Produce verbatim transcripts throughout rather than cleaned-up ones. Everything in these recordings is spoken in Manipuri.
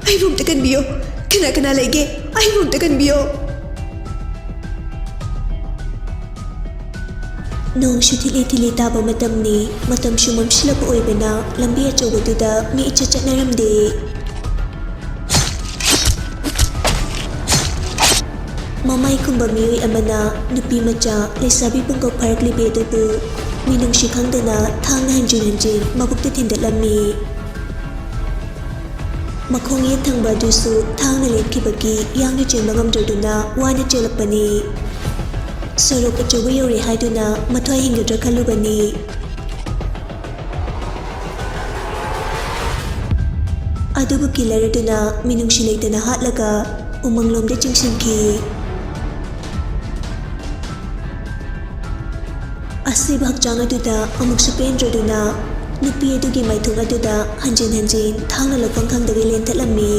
ꯑꯩꯕꯨ ꯑꯝꯇ ꯀꯟꯕꯤꯌꯣ꯫ ꯀꯅꯥ ꯀꯅꯥ ꯂꯩꯒꯦ? ꯑꯩꯕꯨ ꯑꯝꯇ ꯀꯟꯕꯤꯌꯣ꯫ ꯅꯣꯡꯁꯨ ꯊꯤꯠꯂꯤ ꯊꯤꯠꯂꯤ ꯇꯥꯕ ꯃꯇꯝꯅꯤ꯫ ꯃꯇꯝꯁꯨ ꯃꯝꯁꯤꯜꯂꯛꯄ ꯑꯣꯏꯕꯅ ꯂꯝꯕꯤ ꯑꯆꯧꯕꯗꯨꯗ ꯃꯤ ꯏꯆꯠ ꯆꯠꯅꯔꯝꯗꯦ꯫ ꯃꯃꯥꯏ ꯀꯨꯝꯕ ꯃꯤꯑꯣꯏ ꯑꯃꯅ ꯅꯨꯄꯤ ꯃꯆꯥ ꯂꯩꯁꯥꯕꯤ ꯄꯨꯡꯀꯛ ꯐꯥꯔꯛꯂꯤꯕꯤ ꯑꯗꯨꯕꯨ ꯃꯤꯅꯨꯡꯁꯤ ꯈꯪꯗꯅ ꯊꯥꯡꯅ ꯍꯟꯖꯤꯟ ꯍꯟꯖꯤꯟ ꯃꯕꯨꯛꯇ ꯊꯤꯟꯗꯠꯂꯝꯃꯤ꯫ ꯃꯈꯣꯡ ꯌꯦꯠ ꯊꯪꯕ ꯑꯗꯨꯁꯨ ꯊꯥꯡꯅ ꯂꯦꯟꯈꯤꯕꯒꯤ ꯌꯥꯡꯅ ꯆꯦꯟꯕ ꯉꯝꯗ꯭ꯔꯗꯨꯅ ꯋꯥꯅ ꯆꯦꯜꯂꯛꯄꯅꯤ꯫ ꯁꯣꯔꯣꯛ ꯑꯆꯧꯕ ꯌꯧꯔꯦ ꯍꯥꯏꯗꯨꯅ ꯃꯊ꯭ꯋꯥꯏ ꯍꯤꯡꯒꯗ꯭ꯔꯥ ꯈꯜꯂꯨꯕꯅꯤ꯫ ꯑꯗꯨꯕꯨ ꯀꯤꯂꯔ ꯑꯗꯨꯅ ꯃꯤꯅꯨꯡꯁꯤ ꯂꯩꯇꯅ ꯍꯥꯠꯂꯒ ꯎꯃꯪꯂꯣꯝꯗ ꯆꯤꯡꯁꯤꯟꯈꯤ꯫ ꯑꯁꯤꯕ ꯍꯛꯆꯥꯡ ꯑꯗꯨꯗ ꯑꯃꯨꯛꯁꯨ ꯄꯦꯟꯗ꯭ꯔꯗꯨꯅ ꯅꯨꯄꯤ ꯑꯗꯨꯒꯤ ꯃꯥꯏꯊꯣꯡ ꯑꯗꯨꯗ ꯍꯟꯖꯤꯟ ꯍꯟꯖꯤꯟ ꯊꯥꯡꯅ ꯂꯧꯐꯝ ꯈꯪꯗꯒꯩ ꯂꯦꯟꯊꯠꯂꯝꯃꯤ꯫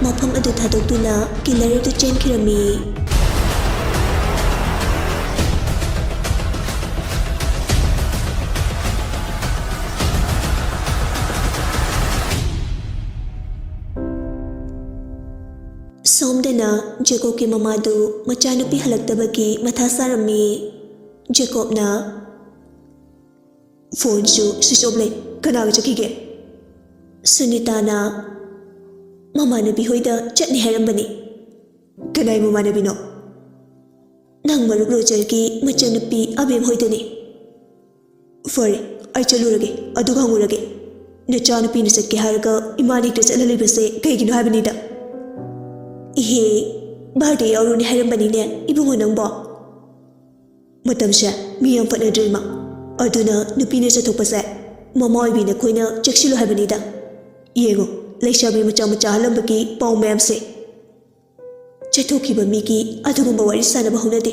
ꯃꯐꯝ ꯑꯗꯨ ꯊꯥꯗꯣꯛꯇꯨꯅ ꯀꯤꯂꯔ ꯑꯗꯨ ꯆꯦꯟꯈꯤꯔꯝꯃꯤ꯫ ꯁꯣꯝꯗꯅ ꯖꯦꯀꯣꯕꯀꯤ ꯃꯃꯥꯗꯨ ꯃꯆꯥꯅꯨꯄꯤ ꯍꯜꯂꯛꯇꯕꯒꯤ ꯃꯊꯥ ꯁꯥꯔꯝꯃꯤ꯫ ꯖꯦꯀꯣꯕꯅ, "ꯐꯣꯟꯁꯨ ꯁ꯭ꯋꯤꯆ ꯑꯣꯐ ꯂꯩ, ꯀꯅꯥꯒ ꯆꯠꯈꯤꯒꯦ?" ꯁꯨꯅꯤꯇꯥꯅ, "ꯃꯃꯥꯟꯅꯕꯤ ꯍꯣꯏꯗ ꯆꯠꯅꯤ ꯍꯥꯏꯔꯝꯕꯅꯤ꯫" "ꯀꯅꯥꯏ ꯃꯃꯥꯟꯅꯕꯤꯅꯣ?" "ꯅꯪ ꯃꯔꯨꯞ ꯔꯣꯖꯔꯒꯤ ꯃꯆꯟꯅꯨꯄꯤ ꯑꯕꯦꯝ ꯍꯣꯏꯗꯅꯤ꯫" "ꯐꯔꯦ, ꯑꯩ ꯆꯠꯂꯨꯔꯒꯦ, ꯑꯗꯨꯒ ꯍꯪꯉꯨꯔꯒꯦ꯫ ꯅꯆꯥꯅꯨꯄꯤꯅ ꯆꯠꯀꯦ ꯍꯥꯏꯔꯒ ꯏꯃꯥꯅ ꯍꯦꯛꯇ ꯆꯠꯍꯜꯂꯤꯕꯁꯦ ꯀꯩꯒꯤꯅꯣ ꯍꯥꯏꯕꯅꯤꯗ?" "ꯏꯍꯦ, ꯕꯥꯔꯗꯦ ꯌꯥꯎꯔꯨꯅꯤ ꯍꯥꯏꯔꯝꯕꯅꯤꯅꯦ ꯏꯕꯨꯡꯉꯣ ꯅꯪꯕꯣ꯫" "ꯃꯇꯝꯁꯦ ꯃꯤ ꯌꯥꯝ ꯐꯠꯅꯗ꯭ꯔꯦ ꯏꯃꯥ꯫ ꯑꯗꯨꯅ ꯅꯨꯄꯤꯅ ꯆꯠꯊꯣꯛꯄꯁꯦ ꯃꯃꯥ ꯑꯣꯏꯕꯤ ꯅꯈꯣꯏꯅ ꯆꯦꯛꯁꯤꯜꯂꯨ ꯍꯥꯏꯕꯅꯤꯗ꯫ ꯌꯦꯡꯉꯣ, ꯂꯩꯁꯥꯕꯤ ꯃꯆꯥ ꯃꯆꯥ ꯍꯜꯂꯝꯕꯒꯤ ꯄꯥꯎ ꯃꯌꯥꯝꯁꯦ꯫ ꯆꯠꯊꯣꯛꯈꯤꯕ ꯃꯤꯒꯤ ꯑꯗꯨꯒꯨꯝꯕ ꯋꯥꯔꯤ ꯁꯥꯟꯅꯕ ꯍꯧꯅꯗꯦ꯫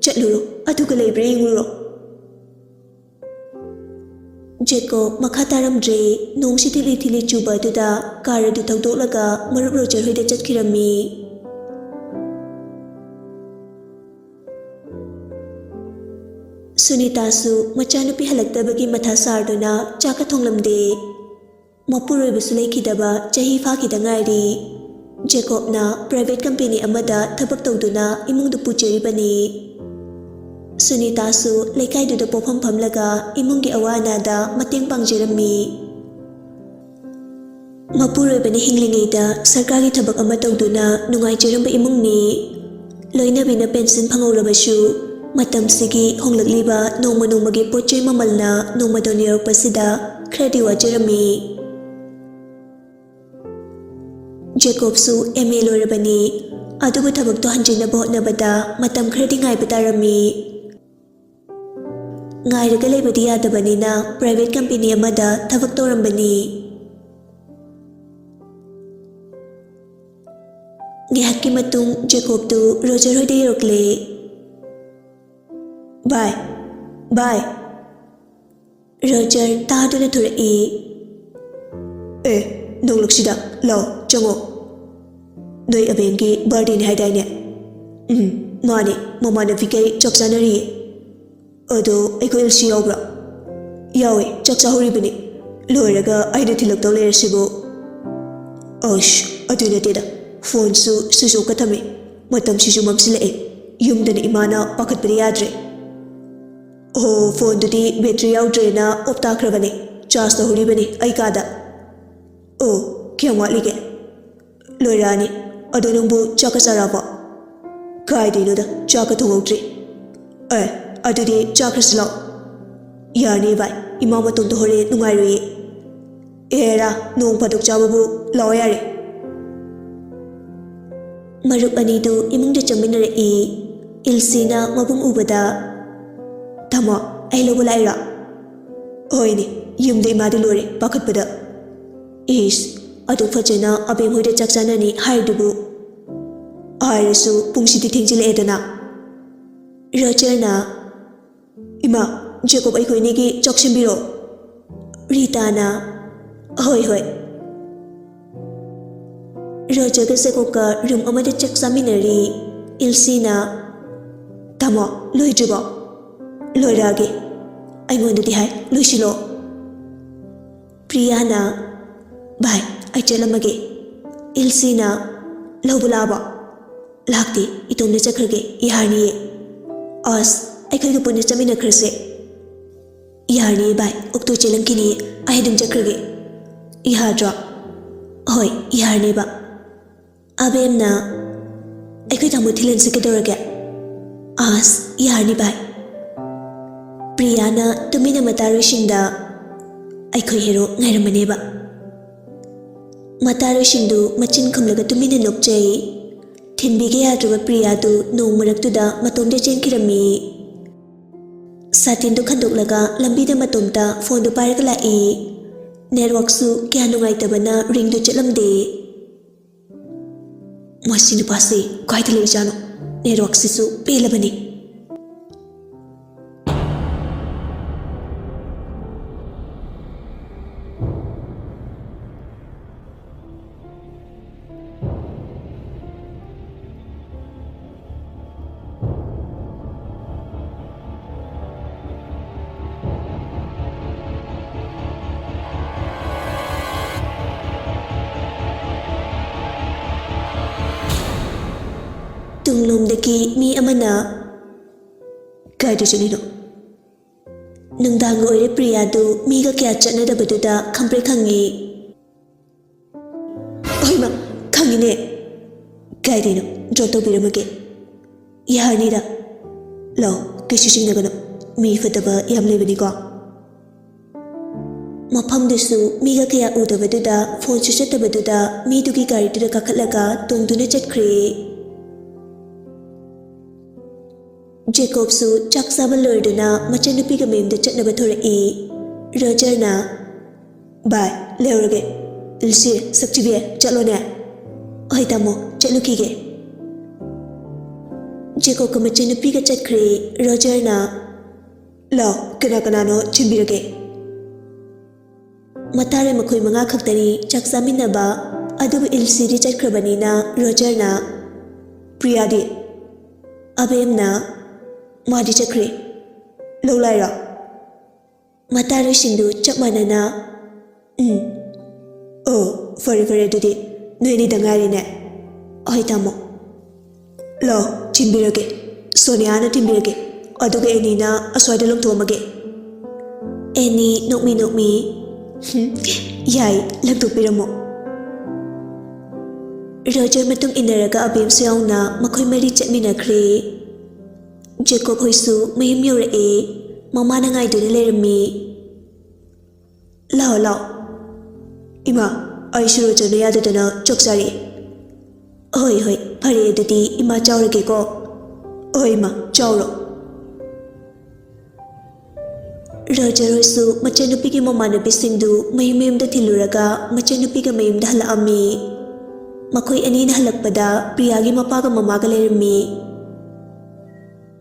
ꯆꯠꯂꯨꯔꯣ, ꯑꯗꯨꯒ ꯂꯩꯕ꯭ꯔꯥ ꯌꯦꯡꯉꯨꯔꯣ꯫" ꯖꯦꯀꯣꯕ ꯃꯈꯥ ꯇꯥꯔꯝꯗ꯭ꯔꯦ꯫ ꯅꯣꯡꯁꯤ ꯊꯤꯂꯤ ꯊꯤꯂꯤ ꯆꯨꯕ ꯑꯗꯨꯗ ꯀꯥꯔ ꯑꯗꯨ ꯊꯧꯗꯣꯛꯂꯒ ꯃꯔꯨꯞ ꯔꯣꯖꯔ ꯍꯣꯏꯗ ꯆꯠꯈꯤꯔꯝꯃꯤ꯫ ꯁꯨꯅꯤꯇꯥꯁꯨ ꯃꯆꯥꯅꯨꯄꯤ ꯍꯜꯂꯛꯇꯕꯒꯤ ꯃꯊꯥ ꯁꯥꯔꯗꯨꯅ ꯆꯥꯛꯀ ꯊꯣꯡꯂꯝꯗꯦ꯫ ꯃꯄꯨꯔꯣꯏꯕꯁꯨ ꯂꯩꯈꯤꯗꯕ ꯆꯍꯤ ꯐꯥꯈꯤꯗ ꯉꯥꯏꯔꯤ꯫ ꯖꯦꯀꯣꯕꯅ private company ꯑꯃꯗ ꯊꯕꯛ ꯇꯧꯗꯨꯅ ꯏꯃꯨꯡꯗꯨ ꯄꯨꯖꯔꯤꯕꯅꯤ꯫ ꯁꯨꯅꯤꯇꯥꯁꯨ ꯂꯩꯀꯥꯏꯗꯨꯗ ꯄꯣꯛꯐꯝ ꯐꯝꯂꯒ ꯏꯃꯨꯡꯒꯤ ꯑꯋꯥ ꯑꯅꯥꯗ ꯃꯇꯦꯡ ꯄꯥꯡꯖꯔꯝꯃꯤ꯫ ꯃꯄꯨꯔꯣꯏꯕꯅ ꯍꯤꯡꯂꯤꯉꯩꯗ ꯁꯔꯀꯥꯔꯒꯤ ꯊꯕꯛ ꯑꯃ ꯇꯧꯗꯨꯅ ꯅꯨꯡꯉꯥꯏꯖꯔꯝꯕ ꯏꯃꯨꯡꯅꯤ꯫ ꯂꯣꯏꯅꯕꯤꯅ pension ꯐꯪꯍꯧꯔꯕꯁꯨ, ꯃꯇꯝꯁꯤꯒꯤ ꯍꯣꯡꯂꯛꯂꯤꯕ ꯅꯣꯡꯃ ꯅꯣꯡꯃꯒꯤ ꯄꯣꯠ ꯆꯩ ꯃꯃꯜꯅ ꯅꯣꯡꯃꯗꯣꯟ ꯌꯧꯔꯛꯄꯁꯤꯗ ꯈꯔꯗꯤ ꯋꯥꯖꯔꯝꯃꯤ꯫ ꯖꯦꯀꯣꯕꯁꯨ M A ꯂꯣꯏꯔꯕꯅꯤ, ꯑꯗꯨꯕꯨ ꯊꯕꯛꯇꯣ ꯍꯟꯖꯤꯟꯅꯕ ꯍꯣꯠꯅꯕꯗ ꯃꯇꯝ ꯈꯔꯗꯤ ꯉꯥꯏꯕ ꯇꯥꯔꯝꯃꯤ꯫ ꯉꯥꯏꯔꯒ ꯂꯩꯕꯗꯤ ꯌꯥꯗꯕꯅꯤꯅ private company ꯑꯃꯗ ꯊꯕꯛ ꯇꯧꯔꯝꯕꯅꯤ꯫ ꯉꯥꯏꯍꯥꯛꯀꯤ ꯃꯇꯨꯡ ꯖꯦꯀꯣꯕꯇꯨ ꯔꯣꯖꯔ ꯍꯣꯏꯗ ꯌꯧꯔꯛꯂꯦ꯫ "ꯚꯥꯏ, ꯚꯥꯏ!" ꯔꯣꯖꯔ ꯇꯥꯗꯨꯅ ꯊꯣꯔꯛꯏ꯫ "ꯑꯦ, ꯅꯣꯡꯂꯛꯁꯤꯗ, ꯂꯥꯎ, ꯆꯪꯉꯣ꯫ ꯅꯣꯏ ꯑꯕꯦꯟꯒꯤ birthdayꯅꯤ ꯍꯥꯏꯗꯥꯏꯅꯦ?" "ꯎꯝ, ꯃꯥꯅꯦ, ꯃꯃꯥꯟꯅꯕꯤꯈꯩ ꯆꯥꯛ ꯆꯥꯅꯔꯤꯌꯦ꯫" "ꯑꯗꯣ ꯑꯩꯈꯣꯏ ꯏꯜꯁꯤ ꯌꯥꯎꯕ꯭ꯔꯥ?" "ꯌꯥꯎꯋꯦ, ꯆꯥꯛ ꯆꯥꯍꯧꯔꯤꯕꯅꯤ꯫ ꯂꯣꯏꯔꯒ ꯑꯩꯅ ꯊꯤꯜꯂꯛꯇꯧ ꯂꯩꯔꯁꯤꯕꯨ?" "ꯑꯁ, ꯑꯗꯨ ꯅꯠꯇꯦꯗ, phoneꯁꯨ switch offꯀ ꯊꯝꯃꯦ꯫ ꯃꯇꯝꯁꯤꯁꯨ ꯃꯝꯁꯤꯜꯂꯛꯑꯦ꯫ ꯌꯨꯝꯗꯅ ꯏꯃꯥꯅ ꯄꯥꯈꯠꯄꯗꯤ ꯌꯥꯗ꯭ꯔꯦ꯫" "ꯑꯣ, phoneꯗꯨꯗꯤ battery ꯌꯥꯎꯗ꯭ꯔꯦꯅ off ꯇꯥꯈ꯭ꯔꯕꯅꯦ꯫ Charge ꯇꯧꯍꯧꯔꯤꯕꯅꯤ ꯑꯩ ꯀꯥꯗ꯫" "ꯑꯣ, ꯀꯌꯥꯝ ꯋꯥꯠꯂꯤꯒꯦ?" "ꯂꯣꯏꯔꯛꯑꯅꯤ꯫ ꯑꯗꯣ ꯅꯪꯕꯨ ꯆꯥꯛꯀ ꯆꯥꯔꯕꯣ?" "ꯀꯥꯏꯗꯩꯅꯣꯗ, ꯆꯥꯛꯀ ꯊꯣꯡꯍꯧꯗ꯭ꯔꯤ꯫" "ꯑꯦ, ꯑꯗꯨꯗꯤ ꯆꯥꯈ꯭ꯔꯁꯤ ꯂꯥꯛꯑꯣ꯫" "ꯌꯥꯔꯅꯤ ꯚꯥꯏ, ꯏꯃꯥ ꯃꯇꯣꯝꯇ ꯍꯣꯔꯦꯟ ꯅꯨꯡꯉꯥꯏꯔꯣꯏꯌꯦ꯫" "ꯑꯦꯔꯥ, ꯅꯣꯡ ꯐꯥꯗꯣꯛ ꯆꯥꯕꯕꯨ, ꯂꯥꯛꯑꯣ ꯌꯥꯔꯦ꯫" ꯃꯔꯨꯞ ꯑꯅꯤꯗꯨ ꯏꯃꯨꯡꯗ ꯆꯪꯃꯤꯟꯅꯔꯛꯏ꯫ ꯏꯜꯁꯤꯅ ꯃꯕꯨꯡ ꯎꯕꯗ, "ꯇꯥꯃꯣ, ꯑꯩ ꯂꯧꯕ ꯂꯥꯛꯏꯔꯣ?" "ꯍꯣꯏꯅꯦ, ꯌꯨꯝꯗ ꯏꯃꯥꯗꯤ ꯂꯣꯏꯔꯦ ꯄꯥꯈꯠꯄꯗ꯫" "ꯏꯁ, ꯑꯗꯨ ꯐꯖꯅ ꯑꯕꯦꯝ ꯍꯣꯏꯗ ꯆꯥꯛ ꯆꯥꯅꯅꯤ ꯍꯥꯏꯔꯤꯗꯨꯕꯨ?" "ꯍꯥꯏꯔꯁꯨ ꯄꯨꯡꯁꯤꯗꯤ ꯊꯦꯡꯖꯤꯜꯂꯛꯑꯦꯗꯅ꯫" ꯔꯣꯖꯔꯅ, "ꯏꯃꯥ, ꯖꯦꯀꯣꯕ ꯑꯩꯈꯣꯏ ꯑꯅꯤꯒꯤ ꯆꯥꯛ ꯁꯦꯝꯕꯤꯔꯣ꯫" ꯔꯤꯇꯥꯅ, "ꯍꯣꯏ, ꯍꯣꯏ꯫" ꯔꯣꯖꯔꯒ ꯖꯦꯀꯣꯕꯀ room ꯑꯃꯗ ꯆꯥꯛ ꯆꯥꯃꯤꯟꯅꯔꯤ꯫ ꯏꯜꯁꯤꯅ, "ꯇꯥꯃꯣ, ꯂꯣꯏꯗ꯭ꯔꯤꯕꯣ?" "ꯂꯣꯏꯔꯛꯑꯒꯦ꯫ ꯑꯩꯉꯣꯟꯗꯗꯤ ꯍꯥꯏ, ꯂꯣꯏꯁꯤꯜꯂꯣ꯫" ꯄ꯭ꯔꯤꯌꯥꯅ, ꯚꯥꯏ, ꯑꯩ ꯆꯠꯂꯝꯃꯒꯦ꯫ ꯏꯜꯁꯤꯅ ꯂꯧꯕ ꯂꯥꯛꯑꯕꯣ? ꯂꯥꯛꯇꯦ, ꯏꯇꯣꯝꯗ ꯆꯠꯈ꯭ꯔꯒꯦ, ꯌꯥꯔꯅꯤꯌꯦ꯫ ꯑꯁ, ꯑꯩꯈꯣꯏꯒ ꯄꯨꯟꯅ ꯆꯠꯃꯤꯟꯅꯈ꯭ꯔꯁꯦ꯫ ꯌꯥꯔꯅꯤꯌꯦ ꯚꯥꯏ, ꯑꯣꯛꯇꯣ ꯆꯦꯜꯂꯝꯈꯤꯅꯤꯌꯦ, ꯑꯩ ꯑꯗꯨꯝ ꯆꯠꯈ꯭ꯔꯒꯦ꯫ ꯌꯥꯗ꯭ꯔꯣ? ꯍꯣꯏ, ꯌꯥꯔꯅꯦꯕ꯫ ꯑꯕꯦꯝꯅ ꯑꯩꯈꯣꯏ ꯇꯥꯃꯣ ꯊꯤꯜꯍꯟꯁꯤ ꯀꯩꯗꯧꯔꯒꯦ? ꯑꯁ, ꯌꯥꯔꯅꯤ ꯚꯥꯏ꯫ ꯄ꯭ꯔꯤꯌꯥꯅ ꯇꯨꯃꯤꯟꯅ ꯃꯇꯥꯔꯣꯏꯁꯤꯡꯗ ꯑꯩꯈꯣꯏ ꯍꯦꯔꯣ ꯉꯥꯏꯔꯝꯃꯅꯦꯕ꯫ ꯃꯇꯥꯔꯣꯏꯁꯤꯡꯗꯨ ꯃꯆꯤꯟ ꯈꯨꯝꯂꯒ ꯇꯨꯃꯤꯟꯅ ꯅꯣꯛꯆꯩ꯫ ꯊꯤꯟꯕꯤꯒꯦ ꯌꯥꯗ꯭ꯔꯕ ꯄ꯭ꯔꯤꯌꯥꯗꯨ ꯅꯣꯡ ꯃꯔꯛꯇꯨꯗ ꯃꯇꯣꯝꯇ ꯆꯦꯟꯈꯤꯔꯝꯃꯤ꯫ ꯁꯥꯇꯤꯟꯗꯨ ꯈꯟꯗꯣꯛꯂꯒ ꯂꯝꯕꯤꯗ ꯃꯇꯣꯝꯇ ꯐꯣꯟꯗꯨ ꯄꯥꯏꯔꯒ ꯂꯥꯛꯏ꯫ ꯅꯦꯠꯋꯥꯛꯁꯨ ꯀꯌꯥ ꯅꯨꯡꯉꯥꯏꯇꯕꯅ ꯔꯤꯡꯗꯨ ꯆꯠꯂꯝꯗꯦ꯫ ꯃꯁꯤ ꯅꯨꯄꯥꯁꯤ ꯀꯥꯏꯗ ꯂꯩꯖꯥꯠꯅꯣ? ꯅꯦꯠꯋꯥꯛꯁꯤꯁꯨ ꯄꯦꯜꯂꯕꯅꯤ꯫ ꯇꯨꯡꯂꯣꯝꯗꯒꯤ ꯃꯤ ꯑꯃꯅ, "ꯀꯥꯏꯗ ꯆꯠꯂꯤꯅꯣ?" ꯅꯨꯡꯗꯥꯡ ꯑꯣꯏꯔꯦ, ꯄ꯭ꯔꯤꯌꯥꯗꯨ ꯃꯤꯒ ꯀꯌꯥ ꯆꯠꯅꯗꯕꯗꯨꯗ ꯈꯪꯄ꯭ꯔꯦꯛ ꯈꯪꯉꯤ꯫ "ꯍꯣꯏꯃ, ꯈꯪꯉꯤꯅꯦ꯫ ꯀꯥꯏꯗꯩꯅꯣ? ꯗ꯭ꯔꯣꯞ ꯇꯧꯕꯤꯔꯝꯃꯒꯦ꯫ ꯌꯥꯔꯅꯤꯗ꯫ ꯂꯥꯛꯑꯣ, ꯀꯩꯁꯨ ꯆꯤꯡꯅꯒꯅꯨ꯫ ꯃꯤ ꯐꯠꯇꯕ ꯌꯥꯝ ꯂꯩꯕꯅꯤꯀꯣ꯫" ꯃꯐꯝꯗꯨꯁꯨ ꯃꯤꯒ ꯀꯌꯥ ꯎꯗꯕꯗꯨꯗ, ꯐꯣꯟꯁꯨ ꯆꯠꯇꯕꯗꯨꯗ, ꯃꯤꯗꯨꯒꯤ ꯒꯥꯔꯤꯗꯨꯗ ꯀꯥꯈꯠꯂꯒ ꯇꯣꯡꯗꯨꯅ ꯆꯠꯈ꯭ꯔꯦ꯫ ꯖꯦꯀꯣꯕꯁꯨ ꯆꯥꯛ ꯆꯥꯕ ꯂꯣꯏꯔꯗꯨꯅ ꯃꯆꯟꯅꯨꯄꯤꯒ ꯃꯌꯨꯝꯗ ꯆꯠꯅꯕ ꯊꯣꯔꯛꯏ꯫ ꯔꯣꯖꯔꯅ, "ꯚꯥꯏ, ꯂꯩꯍꯧꯔꯒꯦ꯫ ꯏꯜꯁꯤ, ꯁꯛꯊꯤꯕꯤ, ꯆꯠꯂꯣꯅꯦ꯫" "ꯍꯣꯏ ꯇꯥꯃꯣ, ꯆꯠꯂꯨꯈꯤꯒꯦ꯫" ꯖꯦꯀꯣꯕꯀ ꯃꯆꯟꯅꯨꯄꯤꯒ ꯆꯠꯈ꯭ꯔꯦ꯫ ꯔꯣꯖꯔꯅ, "ꯂꯥꯛꯑꯣ, ꯀꯅꯥ ꯀꯅꯥꯅꯣ ꯊꯤꯟꯕꯤꯔꯒꯦ꯫" ꯃꯇꯥꯔꯦ ꯃꯈꯣꯏ ꯃꯉꯥ ꯈꯛꯇꯅꯤ ꯆꯥꯛ ꯆꯥꯃꯤꯟꯅꯕ, ꯑꯗꯨꯕꯨ ꯏꯜꯁꯤꯗꯤ ꯆꯠꯈ꯭ꯔꯕꯅꯤꯅ ꯔꯣꯖꯔꯅ, "ꯄ꯭ꯔꯤꯌꯥꯗꯤ?" ꯑꯕꯦꯝꯅ, "ꯃꯥꯗꯤ ꯆꯠꯈ꯭ꯔꯦ꯫ ꯂꯧ ꯂꯥꯏꯔꯣ?" ꯃꯇꯥꯔꯣꯏꯁꯤꯡꯗꯨ ꯆꯞ ꯃꯥꯟꯅꯅ, "ꯎꯝ, ꯑꯣ, ꯐꯔꯦ ꯐꯔꯦ, ꯑꯗꯨꯗꯤ ꯅꯣꯏ ꯑꯅꯤꯗ ꯉꯥꯏꯔꯦꯅꯦ꯫ ꯍꯣꯏ ꯇꯥꯃꯣ꯫ ꯂꯥꯛꯑꯣ, ꯊꯤꯟꯕꯤꯔꯒꯦ꯫ ꯁꯣꯅꯤꯌꯥꯅ ꯊꯤꯟꯕꯤꯔꯒꯦ꯫ ꯑꯗꯨꯒ ꯑꯦꯅꯤꯅ ꯑꯁ꯭ꯋꯥꯏꯗ ꯂꯪꯊꯣꯛꯑꯝꯃꯒꯦ꯫ ꯑꯦꯅꯤ ꯅꯣꯛꯃꯤ ꯅꯣꯛꯃꯤ, "ꯍꯨꯝ, ꯌꯥꯏ, ꯂꯪꯊꯣꯛꯄꯤꯔꯝꯃꯣ"꯫ ꯔꯣꯖꯔ ꯃꯇꯨꯡ ꯏꯟꯅꯔꯒ ꯑꯕꯦꯝꯁꯨ ꯌꯥꯎꯅ ꯃꯈꯣꯏ ꯃꯔꯤ ꯆꯠꯃꯤꯟꯅꯈ꯭ꯔꯦ꯫ ꯖꯦꯀꯣꯕ ꯍꯣꯏꯁꯨ ꯃꯌꯨꯝ ꯌꯧꯔꯛꯑꯦ꯫ ꯃꯃꯥꯅ ꯉꯥꯏꯗꯨꯅ ꯂꯩꯔꯝꯃꯤ꯫ "ꯂꯥꯛꯑꯣ, ꯂꯥꯛꯑꯣ꯫ ꯏꯃꯥ, ꯑꯩꯁꯨ ꯔꯣꯖꯔꯅ ꯌꯥꯗꯗꯅ ꯆꯥꯛ ꯆꯥꯔꯛꯑꯦ"꯫ "ꯍꯣꯏ, ꯍꯣꯏ, ꯐꯔꯦ, ꯑꯗꯨꯗꯤ ꯏꯃꯥ ꯆꯥꯎꯔꯒꯦꯀꯣ"꯫ "ꯍꯣꯏ ꯏꯃꯥ, ꯆꯥꯎꯔꯣ"꯫ ꯔꯣꯖꯔ ꯍꯣꯏꯁꯨ ꯃꯆꯟꯅꯨꯄꯤꯒꯤ ꯃꯃꯥꯟꯅꯕꯤꯁꯤꯡꯗꯨ ꯃꯌꯨꯝ ꯃꯌꯨꯝꯗ ꯊꯤꯜꯂꯨꯔꯒ ꯃꯆꯟꯅꯨꯄꯤꯒ ꯃꯌꯨꯝꯗ ꯍꯜꯂꯛꯑꯝꯃꯤ꯫ ꯃꯈꯣꯏ ꯑꯅꯤꯅ ꯍꯜꯂꯛꯄꯗ ꯄ꯭ꯔꯤꯌꯥꯒꯤ ꯃꯄꯥꯒ ꯃꯃꯥꯒ ꯂꯩꯔꯝꯃꯤ꯫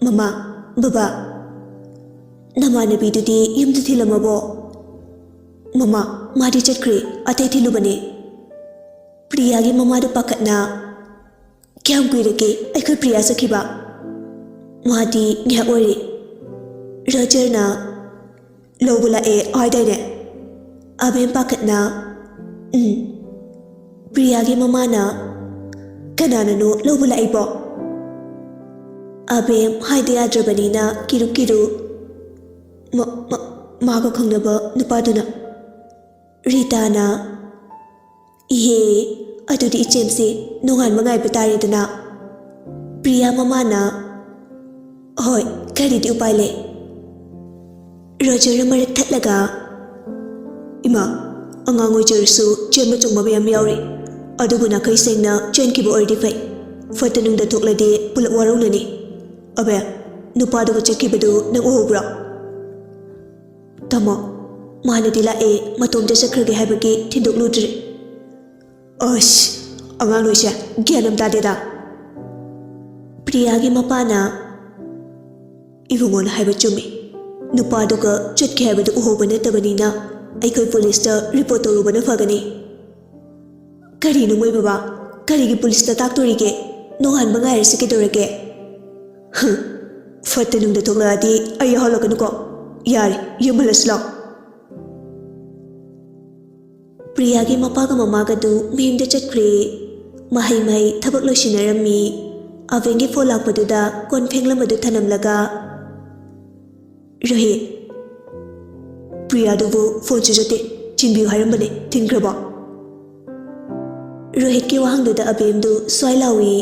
"ꯃꯃꯥ, ꯕꯕꯥ, ꯅꯃꯥꯟꯅꯕꯤꯗꯨꯗꯤ ꯌꯨꯝꯗ ꯊꯤꯜꯂꯝꯃꯕꯣ?" "ꯃꯃꯥ, ꯃꯥꯗꯤ ꯆꯠꯈ꯭ꯔꯦ, ꯑꯇꯩ ꯊꯤꯜꯂꯨꯕꯅꯦ"꯫ ꯄ꯭ꯔꯤꯌꯥꯒꯤ ꯃꯃꯥꯗꯨ ꯄꯥꯈꯠꯅ, "ꯀꯌꯥꯝ ꯀꯨꯏꯔꯒꯦ ꯑꯩꯈꯣꯏ ꯄ꯭ꯔꯤꯌꯥ ꯆꯠꯈꯤꯕ?" "ꯃꯥꯗꯤ ꯉꯥꯏꯍꯥꯛ ꯑꯣꯏꯔꯦ"꯫ ꯔꯣꯖꯔꯅ, "ꯂꯧꯕ ꯂꯥꯛꯑꯦ ꯍꯥꯏꯗꯥꯏꯅꯦ?" ꯑꯕꯦꯝ ꯄꯥꯈꯠꯅ, "ꯎꯝ"꯫ ꯄ꯭ꯔꯤꯌꯥꯒꯤ ꯃꯃꯥꯅ, "ꯀꯅꯥꯅꯅꯣ ꯂꯧꯕ ꯂꯥꯛꯏꯕꯣ?" ꯑꯕꯦꯝ ꯍꯥꯏꯗ ꯌꯥꯗ꯭ꯔꯕꯅꯤꯅ ꯀꯤꯔꯨ ꯀꯤꯔꯨ, "ꯃ-, ꯃ-, ꯃꯥꯒ ꯈꯪꯅꯕ ꯅꯨꯄꯥꯗꯨꯅ"꯫ ꯔꯤꯇꯥꯅ, "ꯏꯍꯦ, ꯑꯗꯨꯗꯤ ꯏꯆꯦꯝꯁꯦ ꯅꯣꯡꯉꯥꯟꯕ ꯉꯥꯏꯕ ꯇꯥꯔꯦꯗꯅ"꯫ ꯄ꯭ꯔꯤꯌꯥ ꯃꯃꯥꯅ, "ꯍꯣꯏ, ꯀꯔꯤꯗꯤ ꯎꯄꯥꯏ ꯂꯩ"꯫ ꯔꯣꯖꯔꯅ ꯃꯔꯛ ꯊꯠꯂꯒ, "ꯏꯃꯥ, ꯑꯉꯥꯡ ꯑꯣꯏꯖꯔꯁꯨ ꯆꯦꯟꯕ ꯆꯣꯡꯕ ꯃꯌꯥꯝ ꯌꯥꯎꯔꯤ꯫ ꯑꯗꯨꯕꯨ ꯅꯥꯈꯩ ꯁꯦꯡꯅ ꯆꯦꯟꯈꯤꯕ ꯑꯣꯏꯔꯗꯤ ꯐꯩ꯫ ꯐꯠꯇ ꯅꯨꯡꯗ ꯊꯣꯛꯂꯗꯤ ꯄꯨꯂꯞ ꯋꯥꯔꯧꯅꯅꯤ꯫ ꯑꯕꯦ, ꯅꯨꯄꯥꯗꯨꯒ ꯆꯠꯈꯤꯕꯗꯨ ꯅꯪ ꯎꯍꯧꯕ꯭ꯔꯣ?" "ꯇꯥꯃꯣ, ꯃꯥꯅꯗꯤ ꯂꯥꯛꯑꯦ, ꯃꯇꯣꯝꯇ ꯆꯠꯈ꯭ꯔꯒꯦ ꯍꯥꯏꯕꯒꯤ ꯊꯤꯟꯗꯣꯛꯂꯨꯗ꯭ꯔꯦ"꯫ "ꯑꯁ, ꯑꯉꯥꯡ ꯅꯣꯏꯁꯦ ꯒ꯭ꯌꯥꯟ ꯑꯃ ꯇꯥꯗꯦꯗ"꯫ ꯄ꯭ꯔꯤꯌꯥꯒꯤ ꯃꯄꯥꯅ, "ꯏꯕꯨꯡꯉꯣꯅ ꯍꯥꯏꯕ ꯆꯨꯝꯃꯤ꯫ ꯅꯨꯄꯥꯗꯨꯒ ꯆꯠꯈꯤ ꯍꯥꯏꯕꯗꯨ ꯎꯍꯧꯕ ꯅꯠꯇꯕꯅꯤꯅ ꯑꯩꯈꯣꯏ ꯄꯨꯂꯤꯁꯇ ꯔꯤꯄꯣꯔꯠ ꯇꯧꯔꯨꯕꯅ ꯐꯒꯅꯤ"꯫ "ꯀꯔꯤꯅꯣ ꯃꯣꯏ ꯕꯕꯥ? ꯀꯔꯤꯒꯤ ꯄꯨꯂꯤꯁꯇ ꯇꯥꯛꯇꯣꯔꯤꯒꯦ? ꯅꯣꯡꯉꯥꯟꯕ ꯉꯥꯏꯔꯁꯤ ꯀꯩꯗꯧꯔꯒꯦ?" "ꯍꯨꯝ, ꯐꯠꯇ ꯅꯨꯡꯗ ꯊꯣꯛꯂꯛꯑꯗꯤ ꯑꯩ ꯌꯥꯎꯍꯜꯂꯛꯀꯅꯨꯀꯣ꯫ ꯌꯥꯔꯦ, ꯌꯨꯝ ꯍꯜꯂꯁꯤ ꯂꯥꯛꯑꯣ"꯫ ꯄ꯭ꯔꯤꯌꯥꯒꯤ ꯃꯄꯥꯒ ꯃꯃꯥꯒꯗꯨ ꯃꯌꯨꯝꯗ ꯆꯠꯈ꯭ꯔꯦ꯫ ꯃꯍꯩ ꯃꯍꯩ ꯊꯕꯛ ꯂꯣꯏꯁꯤꯟꯅꯔꯝꯃꯤ꯫ ꯑꯕꯦꯟꯒꯤ ꯐꯣꯟ ꯂꯥꯛꯄꯗꯨꯗ ꯀꯣꯟ ꯐꯦꯡꯂꯝꯕꯗꯨ ꯊꯅꯝꯂꯒ, "ꯔꯣꯍꯤꯠ, ꯄ꯭ꯔꯤꯌꯥꯗꯨꯕꯨ ꯐꯣꯟꯁꯨ ꯆꯠꯇꯦ, ꯊꯤꯟꯕꯤꯌꯨ ꯍꯥꯏꯔꯝꯕꯅꯦ, ꯊꯤꯟꯈ꯭ꯔꯕꯣ?" ꯔꯣꯍꯤꯠꯀꯤ ꯋꯥꯍꯪꯗꯨꯗ ꯑꯕꯦꯝꯗꯨ ꯁ꯭ꯋꯥꯏ ꯂꯥꯎꯏ꯫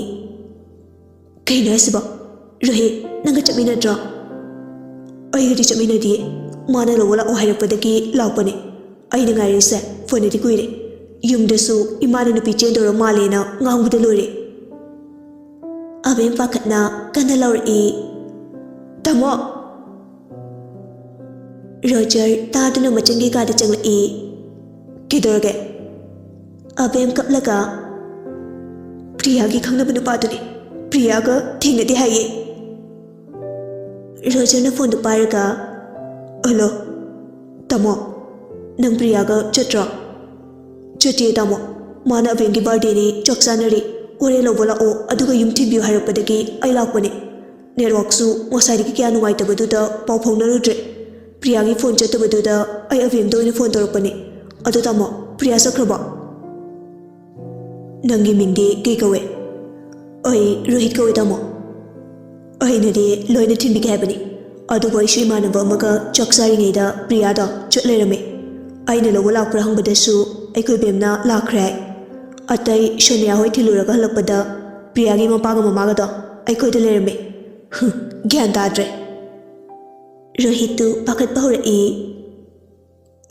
"ꯀꯩꯅꯣ ꯍꯥꯏꯁꯤꯕꯣ? ꯔꯣꯍꯤꯠ, ꯅꯪꯒ ꯆꯠꯃꯤꯟꯅꯗ꯭ꯔꯣ?" "ꯑꯩꯒꯗꯤ ꯆꯠꯃꯤꯟꯅꯗꯤꯌꯦ꯫ ꯃꯥꯅ ꯂꯧꯕ ꯂꯥꯛꯑꯣ ꯍꯥꯏꯔꯛꯄꯗꯒꯤ ꯂꯥꯛꯄꯅꯦ꯫ ꯑꯩꯅ ꯉꯥꯏꯔꯤꯁꯦ ꯐꯣꯟꯗꯗꯤ ꯀꯨꯏꯔꯦ꯫ ꯌꯨꯝꯗꯁꯨ ꯏꯃꯥꯅ ꯅꯨꯄꯤ ꯆꯦꯟꯗꯧꯔ ꯃꯥꯜꯂꯦꯅ ꯉꯥꯡꯕꯗ ꯂꯣꯏꯔꯦ꯫" ꯑꯕꯦꯝ ꯄꯥꯈꯠꯅ ꯀꯟꯅ ꯂꯥꯎꯔꯛꯏ, "ꯇꯥꯃꯣ!" ꯔꯣꯖꯔ ꯇꯥꯗꯨꯅ ꯃꯆꯟꯒꯤ ꯀꯥꯗ ꯆꯪꯂꯛꯏ꯫ "ꯀꯩꯗꯧꯔꯒꯦ?" ꯑꯕꯦꯝ ꯀꯞꯂꯒ, "ꯄ꯭ꯔꯤꯌꯥꯒꯤ ꯈꯪꯅꯕ ꯅꯨꯄꯥꯗꯨꯅꯤ꯫ ꯄ꯭ꯔꯤꯌꯥꯒ ꯊꯦꯡꯅꯗꯦ ꯍꯥꯏꯌꯦ꯫" ꯔꯣꯖꯔꯅ ꯐꯣꯟꯗꯨ ꯄꯥꯏꯔꯒ, "ꯍꯜꯂꯣ, ꯇꯥꯃꯣ, ꯅꯪ ꯄ꯭ꯔꯤꯌꯥꯒ ꯆꯠꯇ꯭ꯔꯣ?" "ꯆꯠꯇꯦ, ꯇꯥꯃꯣ꯫ ꯃꯥꯅ ꯑꯕꯦꯝꯒꯤ ꯕꯥꯔꯗꯦꯅꯤ, ꯆꯥꯛ ꯆꯥꯅꯔꯤ, ꯍꯣꯔꯦꯟ ꯂꯧꯕ ꯂꯥꯛꯑꯣ, ꯑꯗꯨꯒ ꯌꯨꯝ ꯊꯤꯟꯕꯤꯌꯨ ꯍꯥꯏꯔꯛꯄꯗꯒꯤ ꯑꯩ ꯂꯥꯛꯄꯅꯦ꯫ ꯅꯦꯠꯋꯥꯛꯁꯨ ꯉꯁꯥꯏꯗꯒꯤ ꯀꯌꯥ ꯅꯨꯡꯉꯥꯏꯇꯕꯗꯨꯗ ꯄꯥꯎ ꯐꯥꯎꯅꯔꯨꯗ꯭ꯔꯦ꯫ ꯄ꯭ꯔꯤꯌꯥꯒꯤ ꯐꯣꯟ ꯆꯠꯇꯕꯗꯨꯗ ꯑꯩ ꯑꯕꯦꯝꯗ ꯑꯣꯏꯅ ꯐꯣꯟ ꯇꯧꯔꯛꯄꯅꯦ꯫ ꯑꯗꯣ ꯇꯥꯃꯣ, ꯄ꯭ꯔꯤꯌꯥ ꯆꯠꯈ꯭ꯔꯕꯣ?" "ꯅꯪꯒꯤ ꯃꯤꯡꯗꯤ ꯀꯩ ꯀꯧꯋꯦ?" "ꯑꯩ ꯔꯣꯍꯤꯠ ꯀꯧꯋꯦ, ꯇꯥꯃꯣ꯫ ꯑꯩꯅꯗꯤ ꯂꯣꯏꯅ ꯊꯤꯟꯕꯤꯒꯦ ꯍꯥꯏꯕꯅꯤ, ꯑꯗꯨꯕꯨ ꯑꯩꯁꯨ ꯏꯃꯥꯟꯅꯕ ꯑꯃꯒ ꯆꯥꯛ ꯆꯥꯔꯤꯉꯩꯗ ꯄ꯭ꯔꯤꯌꯥꯗꯣ ꯆꯠ ꯂꯩꯔꯝꯃꯦ꯫ ꯑꯩꯅ ꯂꯧꯕ ꯂꯥꯛꯄ꯭ꯔꯥ ꯍꯪꯕꯗꯁꯨ ꯑꯩꯈꯣꯏ ꯕꯦꯝꯅ ꯂꯥꯛꯈ꯭ꯔꯦ ꯍꯥꯏ꯫ ꯑꯇꯩ ꯁꯣꯅꯤꯌꯥ ꯍꯣꯏ ꯊꯤꯜꯂꯨꯔꯒ ꯍꯜꯂꯛꯄꯗ ꯄ꯭ꯔꯤꯌꯥꯒꯤ ꯃꯄꯥꯒ ꯃꯃꯥꯒꯗꯣ ꯑꯩꯈꯣꯏꯗ ꯂꯩꯔꯝꯃꯦ꯫ ꯍꯨꯝ, ꯒ꯭ꯌꯥꯟ ꯇꯥꯗ꯭ꯔꯦ꯫" ꯔꯣꯍꯤꯠꯇꯨ ꯄꯥꯈꯠꯄ ꯍꯧꯔꯛꯏ꯫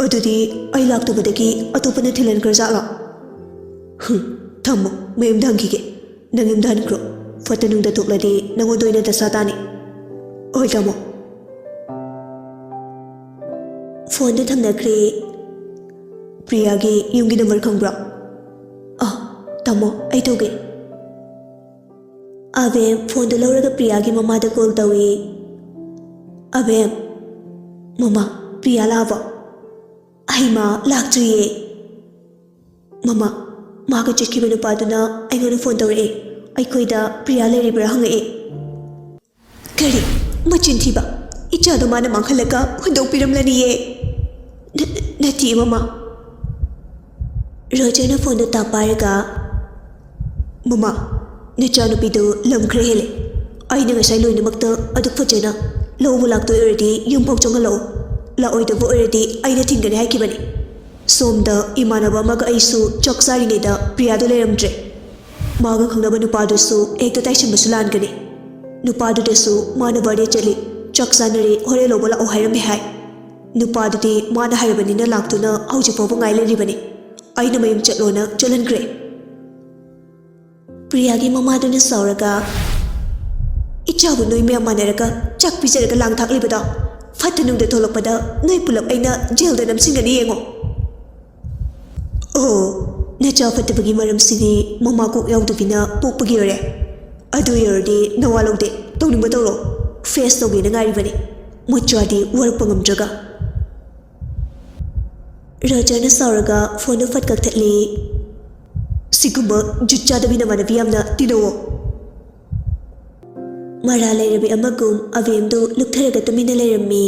"ꯑꯗꯨꯗꯤ ꯑꯩ ꯂꯥꯛꯇꯕꯗꯒꯤ ꯑꯇꯣꯞꯄꯅ ꯊꯤꯜꯍꯟꯈ꯭ꯔꯖꯥꯠꯂꯣ?" "ꯍꯨꯝ, ꯊꯝꯃꯣ, ꯃꯌꯨꯝꯗ ꯍꯟꯈꯤꯒꯦ꯫ ꯅꯪ ꯌꯨꯝꯗ ꯍꯟꯈ꯭ꯔꯣ꯫ ꯐꯠꯇ ꯅꯨꯡꯗ ꯊꯣꯛꯂꯗꯤ ꯅꯉꯣꯟꯗ ꯑꯣꯏꯅ ꯗꯁꯥ ꯇꯥꯅꯤ꯫" "ꯍꯣꯏ, ꯇꯥꯃꯣ꯫" ꯐꯣꯟꯗꯨ ꯊꯝꯅꯈ꯭ꯔꯦ꯫ "ꯄ꯭ꯔꯤꯌꯥꯒꯤ ꯌꯨꯝꯒꯤ ꯅꯝꯕꯔ ꯈꯪꯕ꯭ꯔꯣ?" "ꯑ, ꯇꯥꯃꯣ, ꯑꯩ ꯇꯧꯒꯦ꯫" ꯑꯕꯦꯝ ꯐꯣꯟꯗꯨ ꯂꯧꯔꯒ ꯄ꯭ꯔꯤꯌꯥꯒꯤ ꯃꯃꯥꯗ ꯀꯣꯜ ꯇꯧꯏ꯫ "ꯑꯕꯦꯝ, ꯃꯃꯥ, ꯄ꯭ꯔꯤꯌꯥ ꯂꯥꯛꯑꯕꯣ?" "ꯍꯩꯃꯥ, ꯂꯥꯛꯇ꯭ꯔꯤꯌꯦ꯫" "ꯃꯃꯥ, ꯃꯥꯒ ꯆꯠꯈꯤꯕ ꯅꯨꯄꯥꯗꯨꯅ ꯑꯩꯉꯣꯟꯗ ꯐꯣꯟ ꯇꯧꯔꯛꯑꯦ꯫ ꯑꯩꯈꯣꯏꯗ ꯄ꯭ꯔꯤꯌꯥ ꯂꯩꯔꯤꯕ꯭ꯔꯥ ꯍꯪꯉꯛꯑꯦ꯫" "ꯀꯔꯤ? ꯃꯆꯤꯟ ꯊꯤꯕ! ꯏꯆꯥꯗꯣ ꯃꯥꯅ ꯃꯥꯡꯍꯜꯂꯒ ꯍꯨꯟꯗꯣꯛꯄꯤꯔꯝꯂꯅꯤꯌꯦ꯫" "ꯅ-, ꯅꯠꯇꯤꯌꯦ, ꯃꯃꯥ꯫ ꯔꯣꯖꯔꯅ ꯐꯣꯟꯗꯨ ꯇꯥꯛ ꯄꯥꯏꯔꯒ, "ꯃꯃꯥ, ꯅꯆꯥꯅꯨꯄꯤꯗꯨ ꯂꯝ ꯈꯔ ꯍꯦꯜꯂꯦ꯫ ꯑꯩꯅ ꯉꯁꯥꯏ ꯂꯣꯏꯅꯃꯛꯇ ꯑꯗꯨꯛ ꯐꯖꯅ ꯂꯧꯕ ꯂꯥꯛꯇꯣꯏ ꯑꯣꯏꯔꯗꯤ ꯌꯨꯝꯐꯥꯎ ꯆꯪꯍꯜꯂꯛꯑꯣ, ꯂꯥꯛꯑꯣꯏꯗꯕ ꯑꯣꯏꯔꯗꯤ ꯑꯩꯅ ꯊꯤꯡꯒꯅꯤ ꯍꯥꯏꯈꯤꯕꯅꯤ꯫ ꯁꯣꯝꯗ ꯏꯃꯥꯟꯅꯕ ꯑꯃꯒ ꯑꯩꯁꯨ ꯆꯥꯛ ꯆꯥꯔꯤꯉꯩꯗ ꯄ꯭ꯔꯤꯌꯥꯗꯣ ꯂꯩꯔꯝꯗ꯭ꯔꯦ꯫ ꯃꯥꯒ ꯈꯪꯅꯕ ꯅꯨꯄꯥꯗꯨꯁꯨ ꯍꯦꯛꯇ ꯇꯥꯏꯁꯟꯕꯁꯨ ꯂꯥꯟꯒꯅꯤ꯫ ꯅꯨꯄꯥꯗꯨꯗꯁꯨ ꯃꯥꯅ ꯕꯥꯔꯗꯦ ꯆꯠꯂꯤ, ꯆꯥꯛ ꯆꯥꯅꯔꯦ, ꯍꯣꯔꯦꯟ ꯂꯧꯕ ꯂꯥꯛꯑꯣ ꯍꯥꯏꯔꯝꯃꯦ ꯍꯥꯏ꯫ ꯅꯨꯄꯥꯗꯨꯗꯤ ꯃꯥꯅ ꯍꯥꯏꯔꯕꯅꯤꯅ ꯂꯥꯛꯇꯨꯅ ꯍꯧꯖꯤꯛ ꯐꯥꯎꯕ ꯉꯥꯏ ꯂꯩꯔꯤꯕꯅꯤ꯫ ꯑꯩꯅ ꯃꯌꯨꯝ ꯆꯠꯂꯣꯅ ꯆꯠꯍꯟꯈ꯭ꯔꯦ꯫" ꯄ꯭ꯔꯤꯌꯥꯒꯤ ꯃꯃꯥꯗꯨꯅ ꯁꯥꯎꯔꯒ, "ꯏꯆꯥꯕꯨ ꯅꯣꯏ ꯃꯌꯥꯝ ꯃꯥꯟꯅꯔꯒ ꯆꯥꯛ ꯄꯤꯖꯔꯒ ꯂꯥꯡ ꯊꯥꯛꯂꯤꯕꯗꯣ ꯐꯠꯇ ꯅꯨꯡꯗ ꯊꯣꯛꯂꯛꯄꯗ ꯅꯣꯏ ꯄꯨꯂꯞ ꯑꯩꯅ ꯖꯦꯜꯗ ꯅꯝꯁꯤꯟꯒꯅꯤ ꯌꯦꯡꯉꯣ꯫" "ꯑꯣ, ꯅꯆꯥ ꯐꯠꯇꯕꯒꯤ ꯃꯔꯝꯁꯤꯗꯤ ꯃꯃꯥ ꯀꯣꯛ ꯌꯥꯎꯗꯕꯤꯅ ꯄꯣꯛꯄꯒꯤ ꯑꯣꯏꯔꯦ꯫ ꯑꯗꯨ ꯑꯣꯏꯔꯗꯤ ꯅꯋꯥ ꯂꯧꯗꯦ, ꯇꯧꯅꯤꯡꯕ ꯇꯧꯔꯣ꯫ ꯐꯦꯁ ꯇꯧꯒꯦꯅ ꯉꯥꯏꯔꯤꯕꯅꯤ, ꯃꯆꯥꯗꯤ ꯋꯥꯔꯛꯄ ꯉꯝꯗ꯭ꯔꯒ꯫" ꯔꯣꯖꯔꯅ ꯁꯥꯎꯔꯒ ꯐꯣꯟꯗꯨ ꯐꯠ ꯀꯛꯊꯠꯂꯤ꯫ "ꯁꯤꯒꯨꯝꯕ ꯖꯨꯠ ꯆꯥꯗꯕꯤ ꯅꯃꯥꯟꯅꯕꯤ ꯌꯥꯝꯅ ꯇꯤꯟꯅꯧꯋꯣ꯫" ꯃꯔꯥ ꯂꯩꯔꯕꯤ ꯑꯃꯒꯨꯝ ꯑꯕꯦꯝꯗꯨ ꯂꯨꯞꯊꯔꯒ ꯇꯨꯃꯤꯟꯅ ꯂꯩꯔꯝꯃꯤ꯫